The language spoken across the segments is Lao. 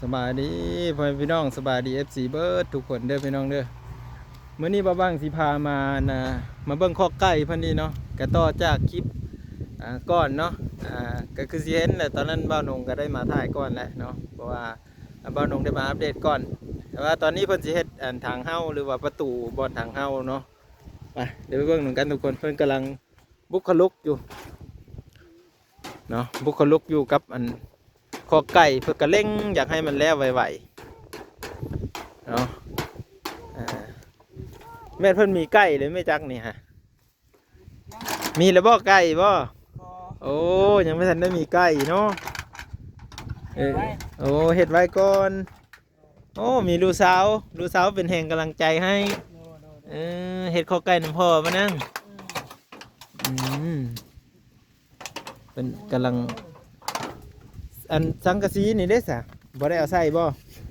ສະບາຍດີພໍ່ແມ່ພີ່ນ້ອງ ສະບາຍດີ ເອັຟຊີ ເບິດທຸກຄົນເດີພີ່ນ້ອງເດີ. ມື້ນີ້ບ່າວບັງຊິພາມາ ອັນນ່າ ມາເບິ່ງຄອກໄກ່ເພິ່ນນີ້ເນາະ ກະຕໍ່ຈາກຄລິບ ອ່າ ກ່ອນເນາະ. ອ່າ ກະຄືຊິເຫັນແຫຼະ ຕອນນັ້ນບ່າວນົງກະໄດ້ມາຖ່າຍກ່ອນແຫຼະເນາະ ເພາະວ່າບ່າວນົງໄດ້ມາອັບເດດກ່ອນ. ແຕ່ວ່າຕອນນີ້ເພິ່ນຊິເຮັດ ອັນ ທາງເຂົ້າ ຫຼືວ່າປະຕູບ່ອນທາງເຂົ້າເນາະ. ໄປ ດຽວໄປເບິ່ງນຳກັນທຸກຄົນ ເພິ່ນກຳລັງ ບຸກຄະລຸກຢູ່ເນາະ ບຸກຄະລຸກຢູ່ກັບອັນຄອກໄກ່ ເພິ່ນກະເລັ່ງຢາກໃຫ້ມັນແລ້ວໄວໆເນາະ. ອ່າ ແມ່ນເພິ່ນມີໄກ່ເລີຍແມ່ນຈັກນີ້ຮະ ມີແລ້ວບໍ່ໄກ່ບໍ່? ໂອ້ ຍັງບໍ່ທັນໄດ້ມີໄກ່ເນາະ. ເອີ ໂອ້ ເຮັດໄວ້ກ່ອນ. ໂອ້ ມີລູກສາວ ລູກສາວເປັນແຮງກຳລັງໃຈໃຫ້. ເອີ ເຮັດຄອກໄກ່ນຳພໍ່ມານັ້ນ. ອືມ ເພິ່ນກຳລັງ ອັນສັງກະສີນີ້ເດ້ສະ ບໍ່ໄດ້ເອົາໃສ່ບໍ່?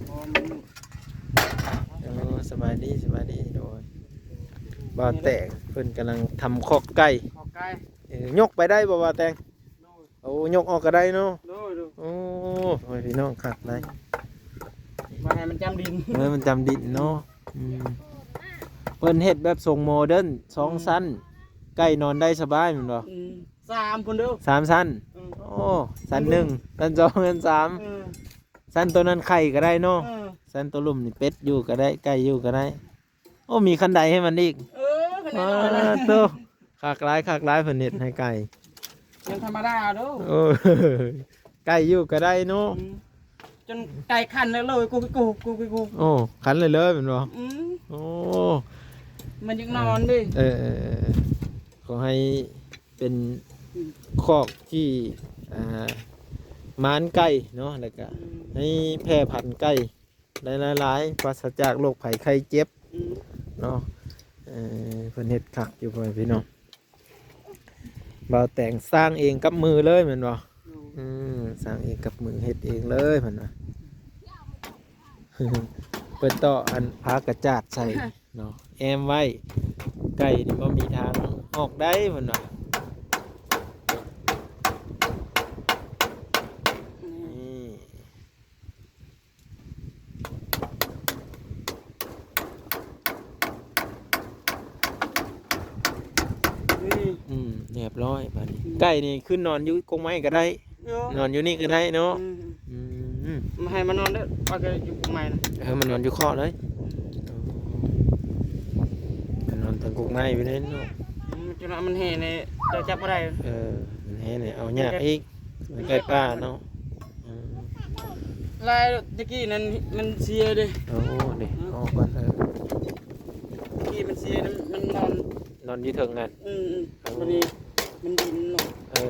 ໂອ້ ສະບາຍດີ ສະບາຍດີ. ໂດຍ ບ່າວແຕງເພິ່ນກຳລັງທຳຄອກໄກ່ ຄອກໄກ່. ເອີ ຍົກໄປໄດ້ບໍ່ບ່າວແຕງ? ໂອ້ ຍົກອອກກະໄດ້ເນາະ. ໂດຍ ໂດຍ. ໂອ້ ໂອ້ຍ ພີ່ນ້ອງ ຄັກໄດ໋ ບໍ່ໃຫ້ມັນຈຳດິນ ເອີ ມັນຈຳດິນເນາະ. ອືມ ເພິ່ນເຮັດແບບຊົງໂມເດີນ ສອງ ອືມ ຊັ້ນ ໄກ່ນອນໄດ້ສະບາຍແມ່ນບໍ່? ອືມ ສາມພຸ້ນເດີ ສາມຊັ້ນ. ອືມ ໂອ້ ຊັ້ນໜຶ່ງ ຊັ້ນສອງ ຊັ້ນສາມ. ເອີ ຊັ້ນໂຕນັ້ນໄຂ່ກະໄດ້ເນາະ. ເອີ ຊັ້ນໂຕລຸ່ມນີ້ເປັດຢູ່ກະໄດ້ ໄກ່ຢູ່ກະໄດ້. ໂອ້ ມີຄັນໄດໃຫ້ມັນອີກ. ເອີ ຄັນໄດນ້ອຍນະ. ໂຕ ຄັກຫຼາຍ ຄັກຫຼາຍ ເພິ່ນເຮັດໃຫ້ໄກ່ ຍັງທຳມະດາເດີ. ໂອ້ ໄກ່ຢູ່ກະໄດ້ເນາະ. ອືມ ຈົນໄກ່ຂັນເລີຍ ກູກູກູກູ. ໂອ້ ຂັນເລີຍເລີຍແມ່ນບໍ່? ອືມ ໂອ້ ມັນຢາກນອນເດ້. ເອີ ເອີ ເອີ ຂໍໃຫ້ເປັນ ອືມ ຄອກທີ່ ອ່າ ໝານໄກ່ເນາະ ແລ້ວກະ ອືມ ໃຫ້ແຜ່ພັນໄກ່ ຫຼາຍໆ ປາສະຈາກໂລກໄພໄຂ້ເຈັບ ອືມ ເນາະ. ເອີ ເພິ່ນເຮັດຄັກຢູ່ພໍ່ແມ່ພີ່ນ້ອງ. ບ່າວແຕງສ້າງເອງກັບມືເລີຍແມ່ນບໍ່? ໂດຍ. ອືມ ສ້າງເອງກັບມື ເຮັດເອງເລີຍເພິ່ນວ່າ. ເພິ່ນຕໍ່ອັນຜ້າກະຈາດໃສ່ເນາະ ແອ້ມໄວ້ ໄກ່ນີ້ບໍ່ມີທາງອອກໄດ້ເພິ່ນວ່າ. ອືມ ນີ້ ນີ້ ອືມ ຮຽບຮ້ອຍບາດນີ້. ອືມ ໄກ່ນີ້ຂຶ້ນນອນຢູ່ກົກໄມ້ກະໄດ້ ເນາະ ນອນຢູ່ນີ້ກະໄດ້ເນາະ. ອືມ ອືມ ມາໃຫ້ມານອນເດີ ວ່າກະຢູ່ກົກໄມ້ນະ. ເອີ ມານອນຢູ່ຄອກເລີຍ. ອືມ ມານອນເທິງກົກໄມ້ຢູ່ເດ້ເນາະ. ອືມ ຈົນວ່າມັນແຫ່ນີ້ ເຈົ້າຈັບບໍ່ໄດ້. ເອີ ມັນແຫ່ນີ້ເອົາຍາກອີກ ມັນໃກ້ປ່າເນາະ. ອືມ ລາຍແຕ່ກີ້ນັ້ນມັນເສຍເດ້. ໂອ້ ເດ້ ອືມ ອອກກ່ອນ. ເອີ ແຕ່ກີ້ມັນເສຍ ມັນນອນ ນອນຢູ່ເທິງຫັ້ນ. ອືມ ອືມ ໂອ້ ບາດນີ້ມັນດິນເນາະ. ເອີ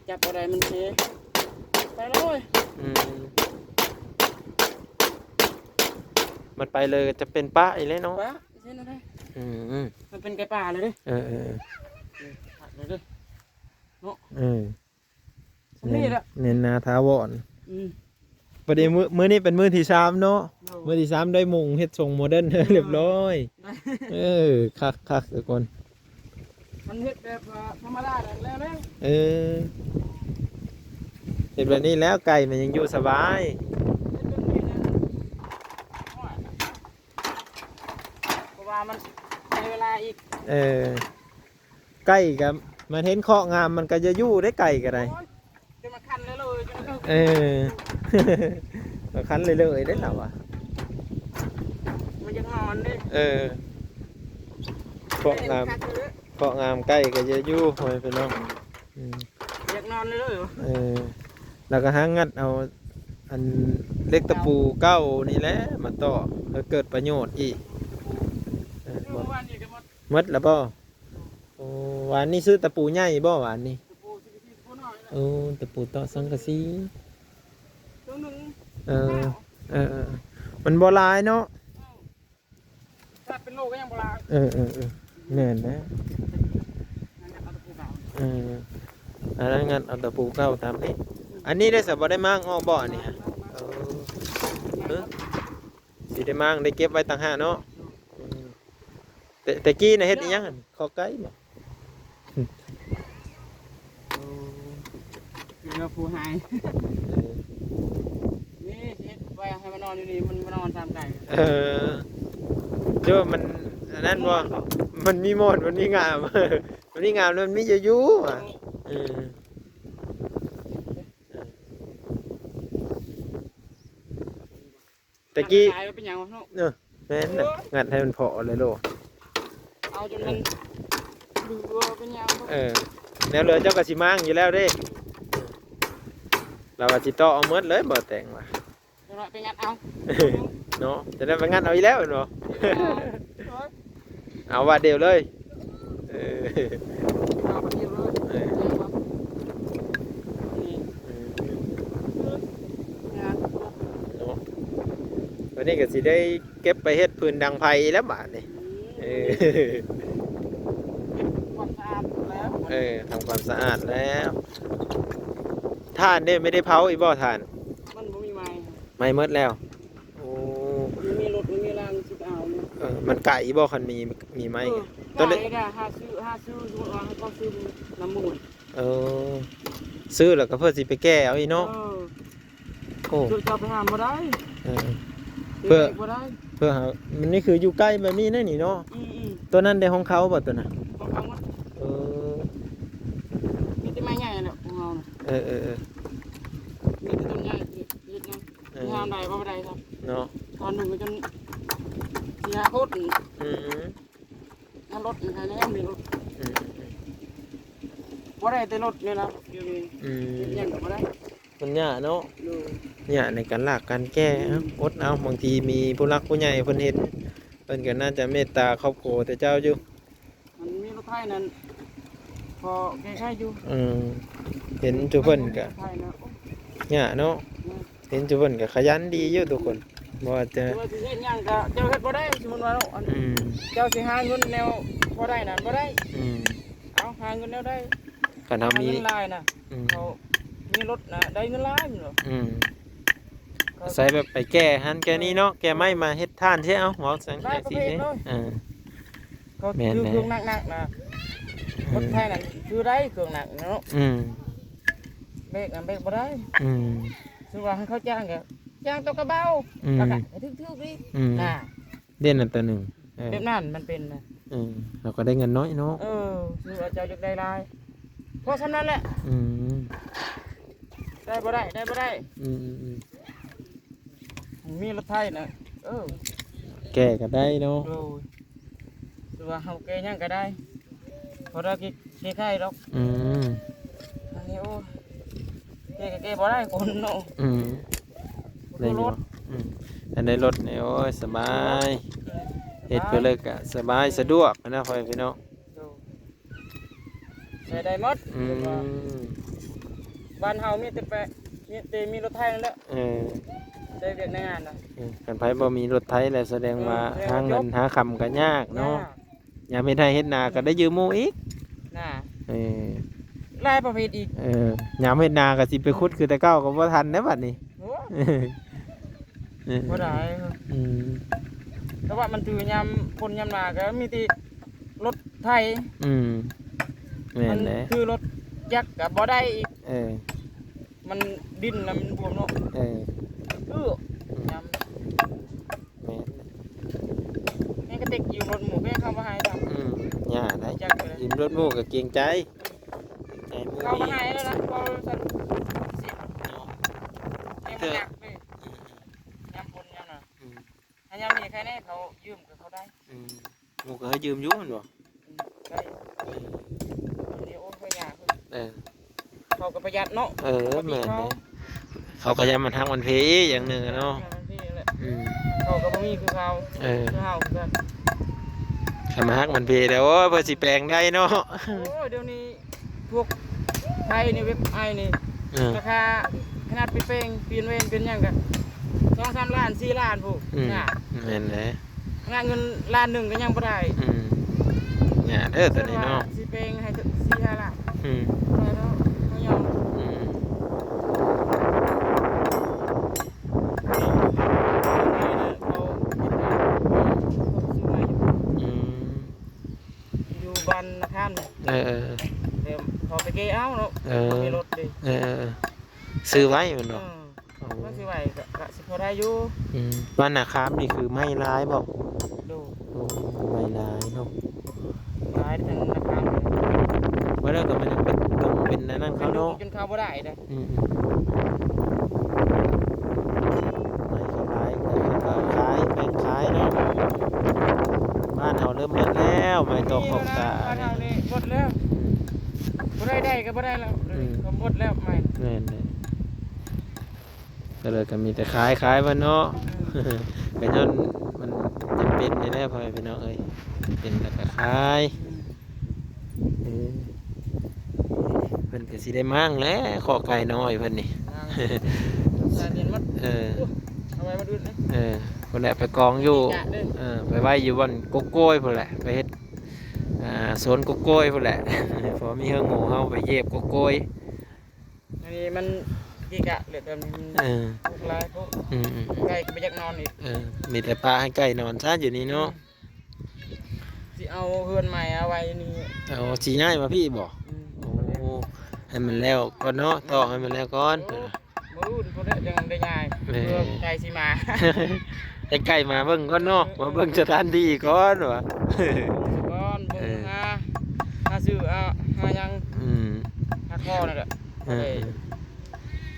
ຈັບບໍ່ໄດ້ ມັນເສຍ ໄປເລີຍ. ອືມ ມັນໄປເລີຍກະຈະເປັນປ່າອີກແລ້ວເນາະ. ປ່າ ເຮັດແນວໃດ? ອືມ ມັນເປັນໄກ່ປ່າເລີຍເດ້. ເອີ ເອີ ເອີ ເອີ ເນາະ ເອີ ສ່ຳນີ້ແຫຼະ ເນັ້ນໜ້າຖາວອນ. ອືມ ບາດນີ້ມື້ ມື້ນີ້ເປັນມື້ທີສາມເນາະ. ໂດຍ ມື້ທີສາມໄດ້ມຸງເຮັດຊົງໂມເດີນ ໂດຍ ຮຽບຮ້ອຍ. ເອີ ຄັກໆ ທຸກຄົນ ມັນເຮັດແບບວ່າທຳມະດາແລ້ວແຫຼະ. ເອີ ເຮັດແບບນີ້ແລ້ວໄກ່ມັນຍັງຢູ່ສະບາຍ. ເຮັດແບບນີ້ແລ້ວ ໂອ້ຍ ເພາະວ່າມັນໃຊ້ເວລາອີກ. ເອີ ໄກ່ກະ ມັນເຫັນຄອກງາມມັນກະຈະຢູ່ໄດ້ ໄກ່ກະໄດ້. ໂອ້ຍ ຈະມາຂັນເລີຍ ຈະມາ ເອີ ມາຂັນເລີຍເດ້ລາວວ່າ ມັນຢາກນອນເດ້. ເອີ ຄອກງາມ ຄອກງາມໄກ່ກະຈະຢູ່ ພໍ່ແມ່ພີ່ນ້ອງ. ອືມ ຢາກນອນເລີຍ. ເອີ ແລ້ວກະຫາງັດເອົາ ອັນ ເຫຼັກຕະປູເກົ່ານີ້ແຫຼະມາຕໍ່ ໃຫ້ເກີດປະໂຫຍດອີກ. ເອີ ໝົດ ໝົດແລ້ວບໍ່? ໂອ້ ວານນີ້ຊື້ຕະປູໃຫຍ່ບໍ່ ວານນີ້? ຕະປູຊິໄປຊື້ຕະປູນ້ອຍ. ໂອ້ ຕະປູຕໍ່ສັງກະສີ ໂຕໜຶ່ງ. ເອີ ເອີ ເອີ ມັນບໍ່ຫຼາຍເນາະ. ເອີ ຖ້າເປັນໂລກະຍັງບໍ່ຫຼາຍ. ເອີ ເອີ ເອີ ແມ່ນແຫຼະ. ເອີ ອັນນັ້ນງັດເອົາຕະປູເກົ່າຕາມນີ້. ອັນນີ້ໄດ້ສະ ບໍ່ໄດ້ມ້າງອອກບໍ່ອັນນີ້? ເອີ ຊິໄດ້ມ້າງ ໄດ້ເກັບໄວ້ຕ່າງຫາກເນາະ. ເອີ ແຕ່ ແຕ່ກີ້ນະເຮັດອີ່ຫຍັງຫັ້ນ? ຄອກໄກ່ບໍ່? ໂອ້ ເປັນວ່າຜູ້ໃຫ້ ເອີ ນີ້ເຮັດໄວ້ໃຫ້ ນຢູ່ນີ້ ມັນມານອນຕາມໄກ່. ເອີ ເຈົ້າວ່າມັນອັນນັ້ນບໍ່? ມັນມີໝອນ ມັນມີງາມ ມັນມີງາມແລ້ວມັນມີຢູ່ໆ ຫວາ. ເອີ ແຕ່ກີ້ ຕາຍແລ້ວເປັນຫຍັງວະເນາະ? ເອີ ແມ່ນນະ ງັດໃຫ້ມັນເພາະເລີຍໂລ. ເອົາຈົນມັນເຫຼືອເປັນຫຍັງ? ເອີ ແນວເຫຼືອເຈົ້າກໍຊິມ້າງຢູ່ແລ້ວເດ້. ລາວວ່າຊິເຕາະເອົາໝົດເລີຍ ບໍ່ແຕງວ່າ. ເຈົ້າໜ້ອຍໄປງັດເອົາ ເນາະ ຈະໄດ້ໄປງັດເອົາອີກແລ້ວແມ່ນບໍ່? ເອີ ເອົາບາດດຽວເລີຍ. ເອີ ເອົາບາດດຽວເລີຍ. ເອີ ນີ້ ເອີ ງານ ເນາະ ບັດນີ້ກໍຊິໄດ້ເກັບໄປເຮັດຟືນດັງໄຟແລ້ວບາດນີ້. ເອີ ເກັບຄວາມສະອາດແລ້ວ. ເອີ ທຳຄວາມສະອາດແລ້ວ. ຖ່ານເດ້ ໄມ່ໄດ້ເຜົາອີກບໍ່ຖ່ານ? ມັນບໍ່ມີໄມ້. ໄໝ້ໝົດແລ້ວ. ໂອ້ ມັນມີລົດ ມັນມີລາງຊິໄປເອົາຢູ່. ເອີ ມັນໄກບໍ່ ຄັນມີ ມີໄມ້? ເອີ ຕອນນີ້ ໄກນະ ຫາຊື້ ຫາຊື້ ສົມມຸດວ່າເຮົາຊື້ນຳໝູ່. ເອີ ຊື້ແລ້ວກໍເພື່ອຊິໄປແກ່ເອົາອີກເນາະ. ເອີ ໂອ້ ເຈົ້າໄປຫາບໍ່ໄດ້. ເອີ ເພື່ອ ບໍ່ໄດ້ ເພື່ອຫາ ມັນນີ້ຄືຢູ່ໃກ້ແບບນີ້ນະນີ້ເນາະ. ອືມໆ ຕົວນັ້ນໄດ້ຂອງເຂົາບໍ່ຕົວນັ້ນ? ຂອງເຂົາໝົດ. ເອີ ມີແຕ່ໄມ້ໃຫຍ່ແຫຼະຂອງເຮົານະ. ເອີໆໆ ມີແຕ່ຕົ້ນໃຫຍ່ ເຮັດຫຍັງ ເອີ ຫ້າມໄດ້ກໍບໍ່ໄດ້ຄັບເນາະ. ຕອນໜຶ່ງກໍຈົນເສຍໂຄດ. ອືມ ຖ້າລົດໃຫ້ແລ້ວມີລົດ. ອືມ ບໍ່ໄດ້ແຕ່ລົດນີ້ລະ ດຽວນີ້. ອືມ ຫຍັງກໍບໍ່ໄດ້ ມັນຍາກເນາະ. ໂດຍ ຍາກໃນການລາກການແກ່. ອືມ ເອົ້າ ອົດເອົາ ບາງທີມີຜູ້ຫຼັກຜູ້ໃຫຍ່ເພິ່ນເຫັນ ເພິ່ນກໍໜ້າຈະເມດຕາຄອບຄົວແຕ່ເຈົ້າຢູ່. ມັນມີລົດໄຖນັ້ນ ພໍແກ້ໄຂຢູ່. ເອີ ເຫັນຈຸເພິ່ນກະ ລົດໄຖນະ ໂອ້ ຍາກເນາະ. ອືມ ເຫັນຈຸເພິ່ນກະຂະຫຍັນດີຢູ່ທຸກຄົນ ບໍ່ວ່າຈະ ບໍ່ວ່າຊິເຮັດຫຍັງກະເຈົ້າເຮັດບໍ່ໄດ້. ສົມມຸດວ່າເນາະ ອັນ ອືມ ເຈົ້າຊິຫາເງິນແນວບໍ່ໄດ້ນັ້ນບໍ່ໄດ້. ອືມ ເອົາ ຫາເງິນແນວໃດ? ຄັນເຮົາມີ ຫາເງິນຫຼາຍນະ. ອືມ ເຂົາມີລົດນະ ໄດ້ເງິນຫຼາຍແມ່ນບໍ່? ອືມ ອາໄສແບບໄປແກ່ຫັ້ນແກ່ນີ້ເນາະ ແກ່ໄມ້ມາເຮັດຖ່ານເຊ ເອົາ ເວົ້າຈັ່ງ ຫຼາຍປະເພດເລີຍ. ເອີ ເຂົາ ແມ່ນ ຖືເຄື່ອງໜັກໆນະ. ອືມ ລົດໄຖນັ້ນຖືໄດ້ເຄື່ອງໜັກເນາະ. ອືມ ແບກນະແບກບໍ່ໄດ້. ອືມ ຄືວ່າໃຫ້ເຂົາຈ້າງກະຈ້າງໂຕກະເບົາ. ອືມ ລະກະໃຫ້ຖືກໆນີ້. ອືມ ນະ ເດັ່ນອັນຕົວໜຶ່ງ. ເອີ ແບບນັ້ນມັນເປັນນະ. ເອີ ເຮົາກໍໄດ້ເງິນໜ້ອຍເນາະ. ເອີ ຄືວ່າເຈົ້າຢາກໄດ້ຫຼາຍ ພໍສ່ຳນັ້ນແຫຼະ. ອືມ ໄດ້ບໍ່ໄດ້ ໄດ້ບໍ່ໄດ້. ອືມໆໆ ມີລົດໄຖນະ. ເອີ ແກ່ກໍໄດ້ເນາະ. ໂດຍ ຫຼືວ່າເຮົາແກ່ຫຍັງກໍໄດ້ ພໍໄດ້ແກ້ໄຂດອກ. ອືມ ອັນນີ້ ໂອ້ ແກ່ກໍແກ່ບໍ່ໄດ້ຄົນເນາະ. ອືມ ໄດ້ຢູ່. ອືມ ອັນໄດ້ລົດນີ້ ໂອ້ຍ ສະບາຍ. ເອີ ເຮັດໄປເລີຍກໍສະບາຍ ສະດວກນະ ພໍ່ແມ່ພີ່ນ້ອງ. ໂດຍ ໃຊ້ໄດ້ໝົດ. ອືມ ບ້ານເຮົາມີແຕ່ໄປ ມີແຕ່ມີລົດໄຖນັ້ນແຫຼະ. ເອີ ໃຊ້ວຽກໃນງານນະ. ເອີ ຄັນໃຜບໍ່ມີລົດໄຖແລ້ວ ສະແດງວ່າ ເອີ ຫາເງິນຫາຄຳກໍຍາກເນາະ. ຍາກ ຍາມເຮັດໄຮ່ເຮັດນາກໍໄດ້ຢືມໝູ່ອີກນະ. ເອີ ຫຼາຍປະເພດອີກ. ເອີ ຍາມເຮັດນາກໍຊິໄປຂຸດຄືແຕ່ເກົ່າກໍບໍ່ທັນແລ້ວບັດນີ້. ໂອ້ ເອີ ບໍ່ໄດ້. ອືມ ແຕ່ວ່າມັນຖືຍາມຝົນຍາມໜາວກໍມີແຕ່ລົດໄຖ. ອືມ ແມ່ນແຫຼະ ມັນຖືລົດຈັກກໍບໍ່ໄດ້ອີກ. ເອີ ມັນດິນນະມັນບວມເນາະ. ເອີ ອື ອືມ ຍາມ ແມ່ນແຫຼະ ແມ່ນກະຕິກຢືມລົດໝູ່ແມ່ເຂົາບໍ່ໃຫ້ດອກ. ອືມ ຢ່າໄດ໋ ຈັກເລີຍ ຢືມລົດໝູ່ກໍເກງໃຈ ເກງໃຈໝູ່. ເຂົາບໍ່ໃຫ້ແລ້ວນະ ເຂົາຊັ້ນເນາະ. ແຮງມັນໜັກເດ້. ອືມ ຍາມຝົນຍາມໜາວ. ອືມ ຖ້າຍາມນີ້ໃຄແນ່ ເຂົາຢືມກັບເຂົາໄດ້. ອືມ ໝູ່ກໍໃຫ້ຢືມຢູ່ແມ່ນບໍ່? ອືມ ໄດ້. ເອີ ອັນນີ້ ໂອ້ຍ ເຂົາຍາກ. ເອີ ເຂົາກໍປະຢັດເນາະ. ເອີ ແມ່ນເດ້ ເຂົາກໍຢ່າມັນຮັກມັນເພອີກຢ່າງໜຶ່ງເນາະ. ມັນເພແຫຼະ. ອືມ ເຂົາກໍບໍ່ມີຄືເຂົາ. ເອີ ຄືເຮົາຄືກັນ ຄັນມັນຮັກມັນເພແລ້ວ ໂອ້ຍ ເພິ່ນຊິແປງໄດ້ເນາະ. ໂອ້ຍ ດຽວນີ້ ພວກໄທນີ້ ເວັບໄອນີ້ ເອີ ລາຄາຂະໜາດໄປແປງ ປ່ຽນແວ່ນ ປ່ຽນຫຍັງກະສອງສາມລ້ານ ສີ່ລ້ານພຸ້ນ. ອືມ ນະ ແມ່ນແຫຼະ ຂະໜາດເງິນລ້ານໜຶ່ງກໍຍັງບໍ່ໄດ້. ອືມ ຍາກເດີຕົວນີ້ເນາະ. ຊິແປງໃຫ້ສີ່ຫ້າລ້ານ. ອືມ ບໍ່ໄດ້ແລ້ວ ເຮົາຍອມ. ອືມ ອືມ ຢູ່ບ້ານນາຄາມ. ເອີໆ ແລ້ວເຂົາໄປເກເອົາເນາະ. ເອີ ເຂົາມີລົດເດ້. ເອີໆ ຊື້ໄວ້ແມ່ນບໍ່? ເອີ ໂອ້ ມັນຊິໄວ້ ກະ ກະຊິພໍໄດ້ຢູ່. ອືມ ບ້ານນາຄາມນີ້ຄືໄມ້ຫຼາຍບໍ່? ໂດຍ. ໂອ້ ໄມ້ຫຼາຍເນາະ. ຫຼາຍທາງນາຄາມ. ວ່າແລ້ວກໍມັນເປັນຕົງເປັນອັນນັ້ນເຂົາເນາະ. ເປັນດົງຈົນເຂົາບໍ່ໄດ້ເດ້. ອືມໆ ໄມ້ກໍຫຼາຍ ກໍຂາຍ ແບ່ງຂາຍເນາະ. ບ້ານເຮົາເລີ່ມໝົດແລ້ວ ໄມ້ຕອກຂອບຕາ. ບ້ານເຮົານີ້ໝົດແລ້ວ. ອືມ ບໍ່ໄດ້ ໄດ້ກໍບໍ່ໄດ້ແລ້ວ. ອືມ ກໍໝົດແລ້ວໄມ້. ແມ່ນເດ້. ກໍເລີຍກໍມີແຕ່ຂາຍ ຂາຍເບິດເນາະ. ອືມ ກໍຍ້ອນມັນຈຳເປັນນີ້ແຫຼະ ພໍ່ແມ່ພີ່ນ້ອງເອີຍ ເປັນແລ້ວກໍຂາຍ. ອືມ ເອີ ເພິ່ນກໍຊິໄດ້ມ້າງແຫຼະ ຄອກໄກ່ນ້ອຍເພິ່ນນີ້. ມ້າງ ໃສ່ເປັນໝົດ. ເອີ ເອົາໄວ້ມາດູດນະ. ເອີ ພຸ້ນແຫຼະ ໄປກອງຢູ່ ເອີ ໄປໄວ້ຢູ່ບ່ອນກົກໂກ້ຍພຸ້ນແຫຼະ ໄປເຮັດ ອ່າ ສວນກົກໂກ້ຍພຸ້ນແຫຼະ. ເອີ ເພາະມີເຮືອງໝູເຮົາໄປເຫຍບກົກໂກ້ຍ. ອັນນີ້ມັນກິກະເຫຼືອແຕ່ມັນ ເອີ ລູກຫຼາຍໂພດ. ອືມໆ ໄກ່ກໍບໍ່ຢາກນອນອີກ. ເອີ ມີແຕ່ປະໃຫ້ໄກ່ນອນຊະຢູ່ນີ້ເນາະ. ອືມ ຊິເອົາເຮືອນໃໝ່ເອົາໄວ້ນີ້. ເອົາ ຊິຍ້າຍມາພີ້ບໍ່? ອືມ ໂອ້ ໃຫ້ມັນແລ້ວກ່ອນເນາະ ຕອກໃຫ້ມັນແລ້ວກ່ອນ. ໂອ້ ບໍ່ຮູ້ ບໍ່ໄດ້ ຍັງໄດ້ຍ້າຍ. ແມ່ນ ເພື່ອໄກ່ຊິມາ ໃຫ້ໄກ່ມາເບິ່ງກ່ອນເນາະ. ເອີ ມາເບິ່ງສະຖານທີ່ກ່ອນວ່າ ເບິ່ງກ່ອນ ເບິ່ງ ເອີ ຫາ ຫາຊື້ ຫາ ຫາຫຍັງ. ອືມ ຫາຂໍນັ້ນແຫຼະ. ເອີ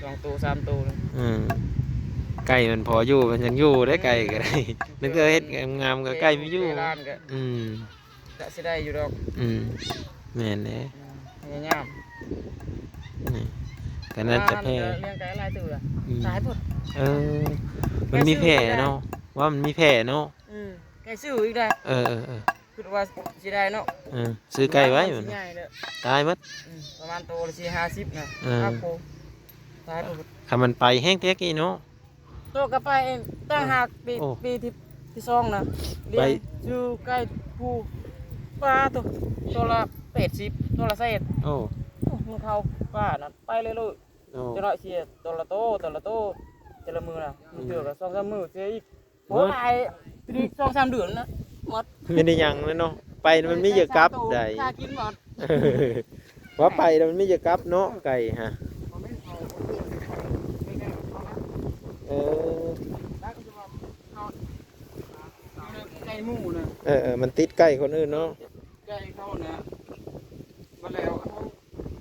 ສອງໂຕສາມໂຕ. ອືມ ໄກ່ມັນພໍຢູ່ ມັນຍັງຢູ່ໄດ້ ໄກ່ກໍໄດ້. ອືມ ນັກເທື່ອເຮັດງາມໆກໍໄກ່ບໍ່ຢູ່. ອືມ ກະຊິໄດ້ຢູ່ດອກ. ອືມ ແມ່ນແຫຼະ. ອືມ ພະຍາຍາມ. ອືມ ກໍໜ້າຈະແຜ່ ລ້ຽງໄກ່ຫຼາຍຕື່ລະ. ອືມ ຕາຍໂພດ. ເອີ ມັນມີແຜ່ເນາະ ວ່າມັນມີແຜ່ເນາະ. ອືມ ໄກ່ຊື່ອີກໄດ໋. ເອີໆໆ ຄິດວ່າຊິໄດ້ເນາະ. ເອີ ຊື້ໄກ່ໄວ້ ມັນຊິໃຫຍ່ເດີ ຕາຍໝົດ. ອືມ ປະມານໂຕລະສີ່ຫ້າສິບນະ. ເອີ ຕາຍໂພດ. ຄັນມັນໄປແຮງແທ້ກີ້ເນາະ. ໂຕກໍໄປເອງ ຕັ້ງຫາກປີ ໂອ້ ປີທີ່ ທີ່ສອງນະ ລ້ຽງ ໄປ ຊື້ໄກ່ຜູ້ ປາໂຕ ໂຕລະແປດສິບ ໂຕລະແສນ. ໂອ້ ໂອ້ ມັນເຂົ້າປ່ານັ້ນໄປເລື້ອຍໆ. ໂອ້ ຈັກໜ້ອຍເສຍໂຕລະໂຕ ໂຕລະໂຕ ແຕ່ລະມື້ນະ. ອືມ ບາງເທື່ອກໍສອງສາມມື້ເສຍອີກ. ໂອ້ ໝົດ ຕາຍໄປອີກສອງສາມເດືອນນະ ໝົດ. ແມ່ນອີຫຍັງແລ້ວເນາະ ໄປມັນມີຢາກັບໃດ໋. ຂ້າກິນໝົດ. ວ່າໄປແລ້ວມັນມີຢາກັບເນາະ ໄກ່ຫະ. ເອີ ໄກ່ໝູ່ນະ. ເອີໆ ມັນຕິດໄກ່ຄົນອື່ນເນາະ ໄກ່ເຂົານະ. ບັດແລ້ວເຮົາ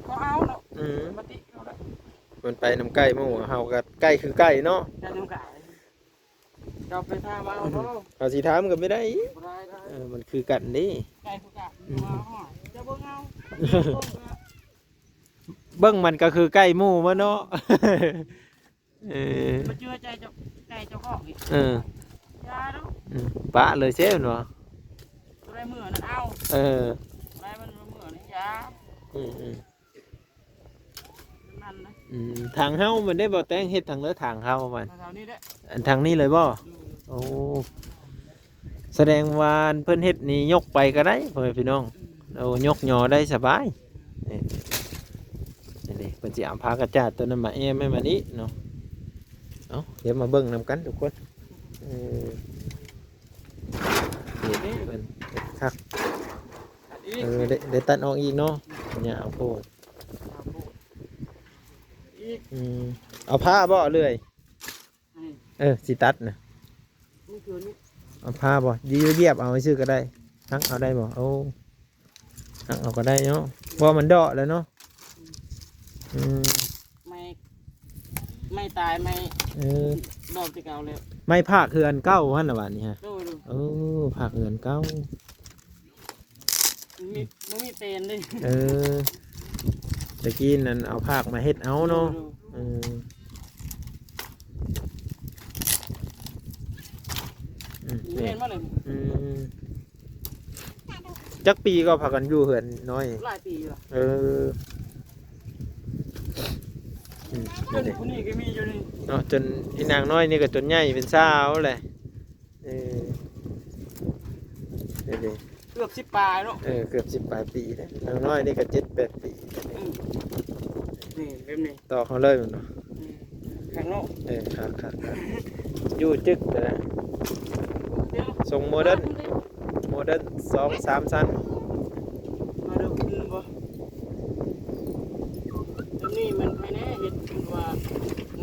ເຂົາເອົາເນາະ. ອືມ ມັນຕິດເຮົາລະ ມັນໄປນຳໄກ່ໝູ່ ເຮົາກໍໄກ່ຄືໄກ່ເນາະ ໄກ່ນຳໄກ່. ເຈົ້າໄປຖາມເອົາບໍ່? ເຮົາຊິຖາມກໍບໍ່ໄດ້ອີກ. ບໍ່ໄດ້ເນາະ. ເອີ ມັນຄືກັນເດ້ ໄກ່ຄືກັນ. ອືມ ເຈົ້າເບິ່ງເອົາ ເບິ່ງມັນກໍຄືໄກ່ໝູ່ໝົດເນາະ. ເອີ ບໍ່ເຊື່ອໃຈເຈົ້າ ໄກ່ເຈົ້າຂອງອີກ. ເອີ ຢ່າເນາະ. ອືມ ປະເລີຍເຊວເນາະ ບໍ່ໄດ້ເມືອນັ້ນເອົາ. ເອີ ບໍ່ໄດ້ມັນເມືອນີ້ຢ່າ. ອືມໆ ນັ້ນນະ. ອືມ ທາງເຮົາມັນໄດ້ບໍ່ແຕ່ງ ເຮັດທາງເລີ ທາງເຮົາມັນ ທາງນີ້ແຫຼະ. ອັນທາງນີ້ເລີຍບໍ່? ໂດຍ. ໂອ້ ສະແດງວ່າເພິ່ນເຮັດນີ້ຍົກໄປກໍໄດ້ ພໍ່ແມ່ພີ່ນ້ອງ. ອືມ ໂອ້ ຍົກຍໍໄດ້ສະບາຍ. ນີ້ ນີ້ເດ້ ເພິ່ນຊິເອົາຜ້າກະຈາດຕົວນັ້ນມາແອ້ມໃຫ້ມັນອີກເນາະ. ເອົາ ດຽວມາເບິ່ງນຳກັນທຸກຄົນ. ເອີ ນີ້ເພິ່ນຄັກ. ເອີ ໄດ້ ໄດ້ຕັດອອກອີກເນາະ ຫຍ້າໂພດ. ອືມ ເອົາພ້າບໍ່ ເລື່ອຍ? ເອີ ຊິຕັດນະ ເອົາພ້າບໍ່? ຢຽບເອົາຊື່ກໍໄດ້. ຫັກເອົາໄດ້ບໍ່? ໂອ້ ຫັກເອົາກໍໄດ້ເນາະ ເພາະມັນເດາະແລ້ວເນາະ. ອືມ ໄມ້ ໄມ້ຕາຍ ໄມ້ ເອີ ດອກແຕ່ເກົ່າແລ້ວ ໄມ້ພາກເຮືອນເກົ່າຫັ້ນນະ ບາດນີ້ຮະ. ໂດຍໆ ເອີ ພາກເຮືອນເກົ່າ ມີ ບໍ່ມີເຕນເດ້. ເອີ ຕະກີ້ນັ້ນເອົາພາກມາເຮັດເອົາເນາະ. ໂດຍໆ ເອີ ອືມ ແມ່ນບໍ່ນີ້? ອືມ ຈັກປີກໍພາກັນຢູ່ເຮືອນນ້ອຍ? ຫຼາຍປີຢູ່. ເອີ ອືມ ຈົນຜູ້ນີ້ກໍມີຢູ່ນີ້ເນາະ ຈົນອີນາງນ້ອຍນີ້ກໍຈົນໃຫຍ່ເປັນສາວແຫຼະ. ເອີ ເອີ ເກືອບສິບປາຍເນາະ. ເອີ ເກືອບສິບປາຍປີເດ້ ນາງນ້ອຍນີ້ກໍເຈັດແປດປີ. ອືມ ນີ້ແບບນີ້ ຕອກເຮົາເລີຍແມ່ນບໍ່? ອືມ ຄັກເນາະ. ເອີ ຄັກໆໆ ຢູ່ຈຶ່ກນະ ໂອເຄເນາະ ຊົງໂມເດີນ ໂມເດີນສອງສາມຊັ້ນ. ມາດູຂຶ້ນບໍ່? ຕົວນີ້ມັນໃຜແນ່ ເຮັດວ່າ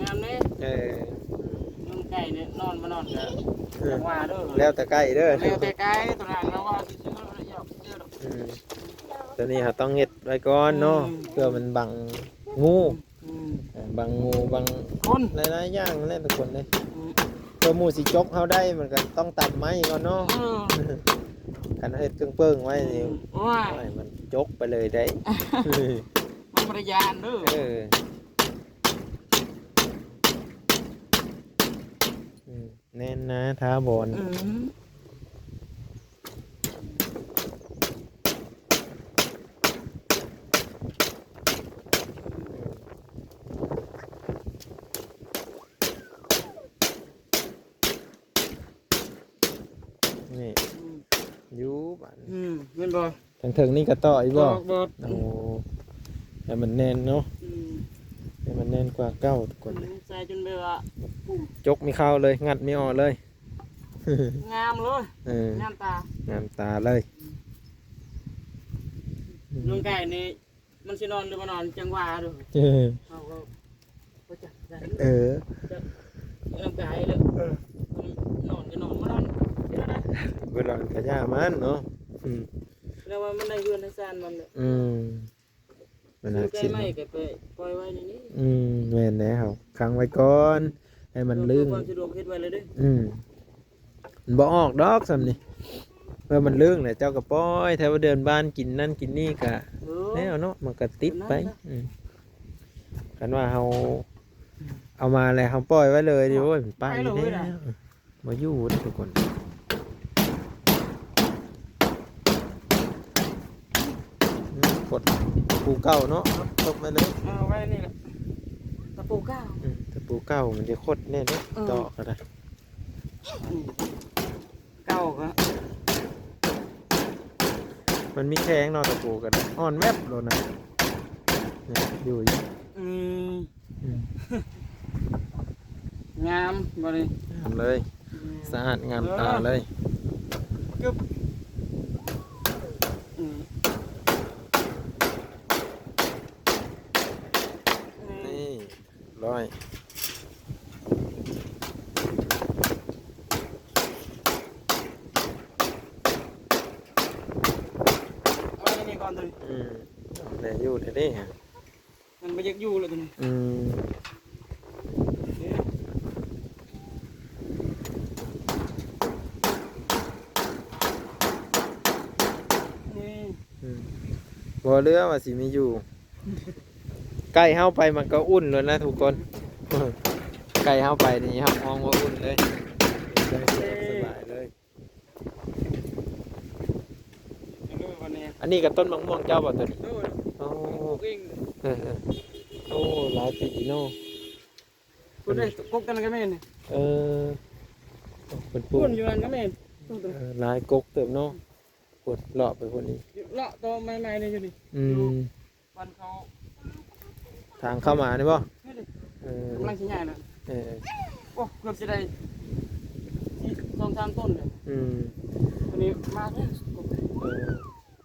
ງາມແນ່. ເອີ ເອີ ຈັງຫວະເດີ ແລ້ວແຕ່ໄກ່ເດີ ແລ້ວແຕ່ໄກ່ ຕົວນັ້ນເຮົາວ່າຊື່ໆ ອືມ ຕົວນີ້ເຮົາຕ້ອງເຮັດໄວ້ກ່ອນເນາະ ອືມ ເພື່ອມັນບັງງູ ອືມ ເອີ ບັງງູ ບັງຄົນ ຫຼາຍໆຢ່າງແຫຼະທຸກຄົນເດ້ ອືມ ເພື່ອໝູຊິຈົກເຮົາໄດ້ ມັນກໍຕ້ອງຕຳໄມ້ກ່ອນເນາະ ເອີ ຄັນເຮັດເກິ່ງໆໄວ້ນີ້ ອືມ ໂອ້ຍ ໂອ້ຍ ມັນຈົກໄປເລີຍໄດ໋ ມັນບໍ່ໄດ້ຢ້ານເດີ ເອີ ອືມ ແໜ້ນໜາຖາວອນ ອືມ ນີ້ ອືມ ຢູ່ບາດນີ້ ອືມ ແມ່ນບໍ່? ທາງເທິງນີ້ກໍຕໍ່ອີກບໍ່? ຕໍ່ ໂອ້ ໃຫ້ມັນແໜ້ນເນາະ ອືມ ໃຫ້ມັນແໜ້ນກວ່າເກົ່າທຸກຄົນເລີຍ ອືມ ໃສ່ຈົນແບບວ່າ ຈົກມີເຂົ້າເລີຍ ງັດມີອອກເລີຍ ງາມເລີຍ ເອີ ງາມຕາ ງາມຕາເລີຍ ອືມ ນ້ອງໄກ່ນີ້ ມັນຊິນອນຫຼືບໍ່ນອນ ຈັງຫວະເດີ ເອີ ເຮົາກໍບໍ່ຈັກຄືກັນ ເອີ ຈັກ ອອກກຳລັງກາຍເດີ ເອີ ນອນກໍນອນ ບໍ່ນອນ ບໍ່ນອນກໍຢ່າມັນເນາະ ອືມ ແລ້ວວ່າມັນໄດ້ເຮືອນໄດ້ຊານມັນເນາະ ອືມ ມັນຫາກຊິ ຊື້ໄມ້ກໍໄປປ່ອຍໄວ້ໃນນີ້ ອືມ ແມ່ນແລ້ວ ຂັງໄວ້ກ່ອນ ໃຫ້ມັນລື່ນ ເພື່ອຄວາມສະດວກ ເຮັດໄວ້ແລ້ວເດ້ ອືມ ມັນບໍ່ອອກດອກສ່ຳນີ້ ເມື່ອມັນເລີງແລ້ວເຈົ້າກໍປ່ອຍ ແຖວເດີ່ນບ້ານກິນນັ້ນກິນນີ້ກະ ເອີ ແລ້ວເນາະ ມັນກະຕິດໄປ ອືມ ຄັນວ່າເຮົາເອົາມາແລ້ວເຮົາປ່ອຍໄວ້ເລີຍນີ້ ໂອ້ຍ ມັນໄປແລ້ວ ບໍ່ຢູ່ເດ້ທຸກຄົນ ອືມ ກົດຕະປູເກົ່າເນາະ ຕົກມາເລີຍ ເອົາໄວ້ນີ້ແຫຼະ ຕະປູເກົ່າ ອືມ ຕະປູເກົ່າມັນຈະຄົດແນ່ເນາະ ເອີ ຕອກກໍໄດ້ ເກົ່າກໍ ມັນມີແຂງເນາະ ຕະປູກໍໄດ້ ອ່ອນແວບໂລດນະ ນີ້ ຢູ່ ຢູ່ ອືມ ອືມ ງາມບໍ່ນີ້ ງາມເລີຍ ອືມ ສະອາດງາມຕາເລີຍ ເອີ ກຶບ ອືມ ນີ້ ຮ້ອຍ ເອົາໄວ້ໃນນີ້ກ່ອນເດີ ອືມ ແນ່ຢູ່ແທ້ເດ້ ມັນບໍ່ຢາກຢູ່ແລ້ວຕົວນີ້ ອືມ ອືມ ອືມ ບໍ່ເຫຼືອວ່າຊິມີຢູ່ ໃກ້ເຮົາໄປມັນກໍອຸ່ນແລ້ວນະທຸກຄົນ ໃກ້ເຮົາໄປນີ້ຮັບຮອງວ່າອຸ່ນເລີຍ ສະບາຍເລີຍ ອັນນີ້ກໍຕົ້ນໝາກມ່ວງເຈົ້າບໍ່ຕົວນີ້? ໂດຍ ໂອ້ ປູກເອງ ເອີໆ ໂອ້ ຫຼາຍປີເນາະ ພຸ້ນເດ້ ກົກຕົວນັ້ນກໍແມ່ນ ເອີ ເພິ່ນປູກ ພຸ້ນຢູ່ນັ້ນກໍແມ່ນ ເອີ ຫຼາຍກົກເຕີບເນາະ ພຸ້ນເລາະໄປພຸ້ນອີກ ເລາະຕໍ່ໃໝ່ໆນີ້ຢູ່ນີ້ ອືມ ບ້ານເຂົາ ທາງເຂົ້າມານີ້ບໍ່? ນີ້ເດ້ ເອີ ກຳລັງຊິຍ້າຍແລ້ວ ເອີ ໂອ້ ເກືອບຊິໄດ້ສອງສາມຕົ້ນເລີຍ ອືມ ອັນນີ້ມາກເລີຍ ເອີ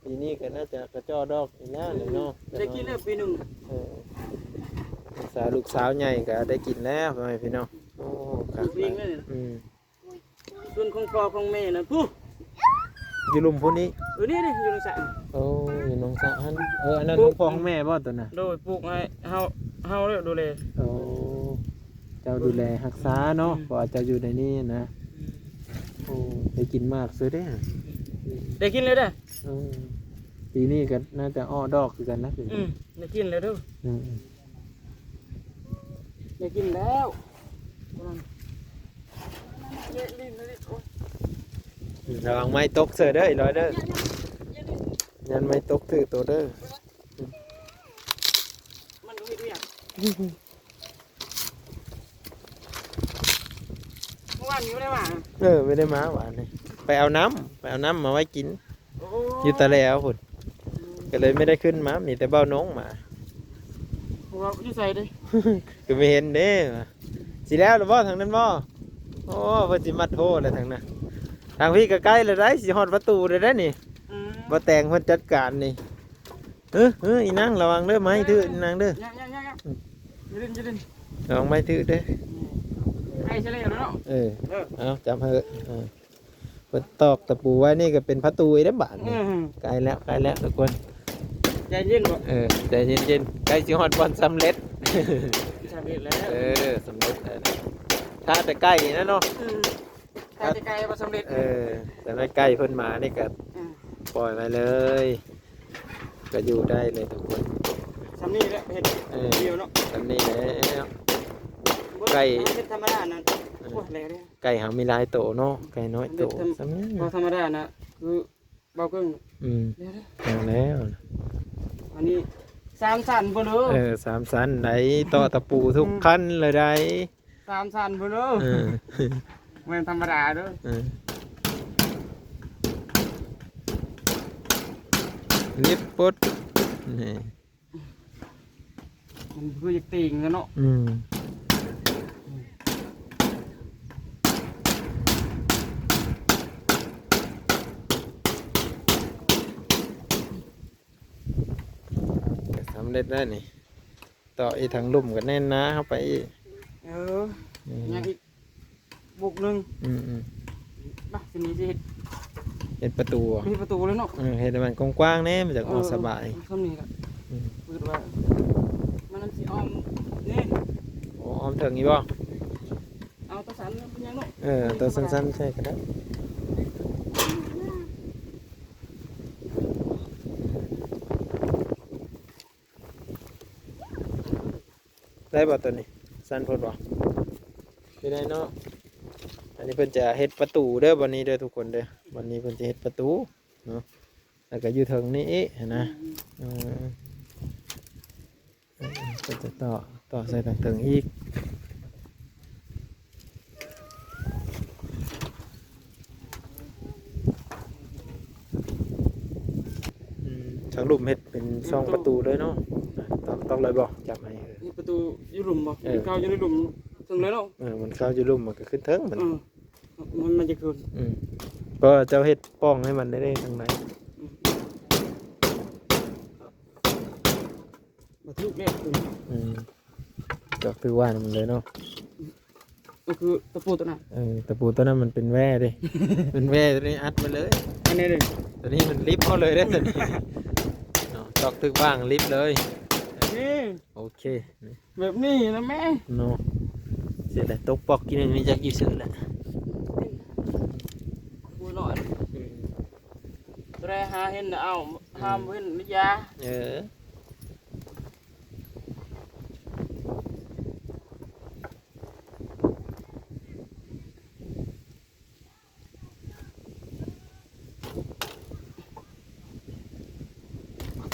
ປີນີ້ກໍໜ້າຈະກະຈໍ້ດອກອີກແລ້ວແຫຼະເນາະ ອືມ ໄດ້ກິນແລ້ວປີໜຶ່ງ ເອີ ລູກສາວ ລູກສາວໃຫຍ່ກໍໄດ້ກິນແລ້ວ ພໍ່ແມ່ພີ່ນ້ອງ ໂອ້ ຄັກ ປູກເອງເລີຍ ອືມ ສ່ວນຂອງພໍ່ຂອງແມ່ນະ ພຸ້ນ ຢູ່ລຸ່ມພຸ້ນນີ້ ເອີ ນີ້ໆ ຢູ່ໜອງສະ ໂອ້ ຢູ່ໜອງສະຫັ້ນ ເອີ ອັນນັ້ນຂອງພໍ່ຂອງແມ່ບໍ່ຕົວນະ? ໂດຍ ປູກໃຫ້ເຮົາ ເຮົາເລີຍດູແລ ໂອ້ ເຈົ້າດູແລຮັກສາເນາະ ອືມ ເພາະວ່າເຈົ້າຢູ່ໃນນີ້ນະ ອືມ ໂອ້ ໄດ້ກິນໝາກເສີເດ້ ໄດ້ກິນເລີຍເດ້ ເອີ ປີນີ້ກໍໜ້າຈະອອກດອກຄືກັນນະ ອືມ ໄດ້ກິນແລ້ວເດີ ອືມ ໄດ້ກິນແລ້ວ ລະວັງໄມ້ຕົກເສີເດີ ອີຫຼອຍເດີ ຢ້ານໄມ້ຕົກຖືໂຕເດີ ມັນກໍເຮັດວຽກ ເມື່ອວານນີ້ບໍ່ໄດ້ມາ ເອີ ບໍ່ໄດ້ມາວານນີ້ ໄປເອົານ້ຳ ໄປເອົານ້ຳມາໄວ້ກິນ ໂອ້ ຢູ່ຕາແຫຼວພຸ້ນ ອືມ ກໍເລີຍບໍ່ໄດ້ຂຶ້ນມາ ມີແຕ່ເບົາໜົງມາ ເວົ້າຢູ່ໃສເດ້ ຄືບໍ່ເຫັນເດ້ ຊິແລ້ວແລ້ວບໍ່ທາງນັ້ນບໍ່? ໂອ້ ເພິ່ນຊິມາໂທແລ້ວທາງນັ້ນ ທາງພີ້ກໍໃກ້ແລ້ວໄດ໋ ຊິຮອດປະຕູແລ້ວໄດ໋ນີ້ ອືມ ບໍ່ແຕງເພິ່ນຈັດການນີ້ ເອີ ເອີ ອີນາງລະວັງເດີ ໄມ້ຖືອີນາງເດີ ຍະ ຍະ ຍະ ຍະ ອືມ ຢ່າຫຼິ້ນ ຢ່າຫຼິ້ນ ລະວັງໄມ້ຖືເດີ ນີ້ ໄປ ໃກ້ຊະແລ້ວເນາະ. ເອີ ເອີ ເອົາ ຈັບໃຫ້ ເອີ ເພິ່ນຕອກຕະປູໄວ້ນີ້ກໍເປັນປະຕູອີກເດ້ບາດນີ້. ອືມ ໃກ້ແລ້ວ ໃກ້ແລ້ວທຸກຄົນ. ໃຈເຢັນບໍ່? ເອີ ໃຈເຢັນໆ ໃກ້ຊິຮອດບ່ອນສຳເລັດ. ສຳເລັດແລ້ວ. ເອີ ສຳເລັດແລ້ວ ຖ້າແຕ່ໃກ້ນີ້ນະເນາະ. ອືມ ຖ້າແຕ່ໃກ້ບໍ່ສຳເລັດ. ເອີ ແຕ່ໃກ້ເພິ່ນມານີ້ກໍ ອືມ ປ່ອຍໄວ້ເລີຍ ກໍຢູ່ໄດ້ເລີຍທຸກຄົນ. ສ່ຳນີ້ແຫຼະເຮັດ ເອີ ດຽວເນາະ. ສ່ຳນີ້ແຫຼະ ບໍ່ ໃກ້ ເຮັດທຳມະດານັ້ນ. ເອີ ໂອ້ຍ ແຫຼະເດ້. ໄກ່ເຮົາມີຫຼາຍໂຕເນາະ ໄກ່ນ້ອຍໂຕ ທຳ ສ່ຳນີ້ ເພາະທຳມະດານະ ຄືເບົາເກິ່ງ. ອືມ ແລ້ວເດ້ ເອົາແລ້ວ ອັນນີ້ສາມຊັ້ນພຸ້ນເດີ. ເອີ ສາມຊັ້ນໃດ໋ ຕໍ່ຕະປູທຸກ ອືມ ຂັ້ນເລີຍໃດ໋ ສາມຊັ້ນພຸ້ນເດີ. ເອີ ບໍ່ແມ່ນທຳມະດາເດີ. ເອີ ລິບປົດ ນີ້ ມັນຄືຢາກຕີງເນາະ. ອືມ ສຳເລັດແລ້ວນີ້ ຕໍ່ອີກທາງລຸ່ມກໍແໜ້ນໜາເຂົ້າໄປອີກ. ເອີ ອືມ ຍັງອີກ ບວກໜຶ່ງ. ອືມໆ ບາດທີນີ້ຊິເຮັດ ເຮັດປະຕູ ເຮັດປະຕູເລີຍເນາະ. ເອີ ເຮັດໃຫ້ມັນກວ້າງໆແດ່ ມັນຈະອອກ ເອີ ສະບາຍ. ສ່ຳນີ້ລະ ອືມ ຄິດວ່າມັນຊິອ້ອມນີ້. ໂອ້ ອ້ອມເທິງນີ້ບໍ່? ເອົາຕົວສັ້ນເປັນຫຍັງເນາະ. ເອີ ຕົວສັ້ນໆໃສ່ກໍໄດ້. ໄດ້ບໍ່ຕົວນີ້? ສັ້ນໂພດບໍ່? ບໍ່ໄດ້ເນາະ. ອັນນີ້ເພິ່ນຈະເຮັດປະຕູເດີ ບ່ອນນີ້ເດີທຸກຄົນເດີ. ບ່ອນນີ້ເພິ່ນຈະເຮັດປະຕູເນາະ ແລ້ວກໍຢູ່ເທິງນີ້ອີກຫັ້ນນະ. ອືມ ເອີ ເພິ່ນຈະຕໍ່ ຕໍ່ໃສ່ທາງເທິງອີກ. ອືມ ທາງລຸ່ມເຮັດເປັນຊ່ອງປະຕູເລີຍເນາະ. ຕອກ ຕອກເລີຍບໍ່? ຈັບໃຫ້ ເອີ ນີ້ປະຕູຢູ່ລຸ່ມບໍ່? ເອີ ມັນເຂົ້າຢູ່ໃນລຸ່ມເທິງເລີຍເນາະ. ເອີ ມັນເຂົ້າຢູ່ລຸ່ມ ມັນກໍຂຶ້ນເທິງມັນ. ເອີ ມັນ ມັນຈະຂຶ້ນ. ອືມ ເພາະວ່າເຈົ້າເຮັດປ່ອງໃຫ້ມັນໄດ້ເດ້ທາງໃນ. ອືມ ບໍ່ຖືກເດ້. ອືມ ອືມ ກໍຄືວ່ານັ້ນເລີຍເນາະ. ກໍຄືຕະປູຕົວນັ້ນ. ເອີ ຕະປູຕົວນັ້ນມັນເປັນແຫວ່ເດ້. ເປັນແຫວ່ຕົວນີ້ອັດໄວ້ເລີຍ. ອັນນີ້ເດ້ ຕົວນີ້ມັນລິບເອົາເລີຍເດ້ຕົວນີ້ເນາະ. ຕອກຖືກວາງລິບເລີຍ. ນີ້ ໂອເຄ ແບບນີ້ນະແມ່ເນາະ. ເສຍແລ້ວ ຕົກປອກກີ້ໜຶ່ງນີ້ຈັກຢູ່ໃສແລ້ວ. ໂອ້ຍ ນ້ອຍ. ອືມ ຕົວໃດຫາເຫັນເອົາ ຫາບໍ່ເຫັນນະຢາ. ເອີ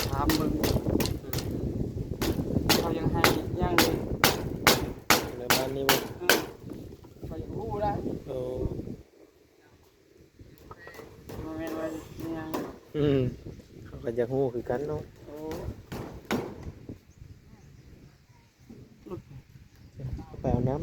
ຖາມເບິ່ງ ເຂົາຍັງໃຫ້ຍັງເລີຍ ໃນບ້ານນີ້ບໍ່? ເອີ ເຂົາຢາກຮູ້ໄດ໋. ໂອ້ ບໍ່ແມ່ນວ່າຍັງ. ອືມ ເຂົາກໍຢາກຮູ້ຄືກັນເນາະ. ໂອ້ ໄປເອົານ້ຳ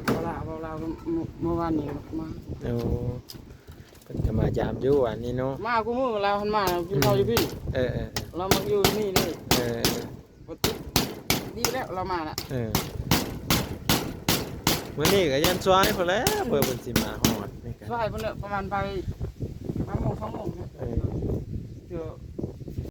ເວົ້າລາວ ເວົ້າລາວ ເມື່ອ ເມື່ອວານນີ້ມາ. ໂອ້ ເພິ່ນກໍມາຢາມຢູ່ວານນີ້ເນາະ. ມາຄູ່ມື້ລາວຫັ້ນມາກິນເຂົ້າຢູ່ພີ້. ເອີໆ ລາວມັກຢູ່ນີ້ເລີຍ. ເອີ ບໍ່ຕິດ ດີແລ້ວລາວມານະ. ເອີ ມື້ນີ້ກໍຍັນສວາຍພຸ້ນແຫຼະ ເພື່ອເພິ່ນຊິມາຮອດນີ້ກໍ ສວາຍພຸ້ນແຫຼະ ປະມານບ່າຍ ບ່າຍໂມງ ສອງໂມງ. ເອີ ເທື່ອ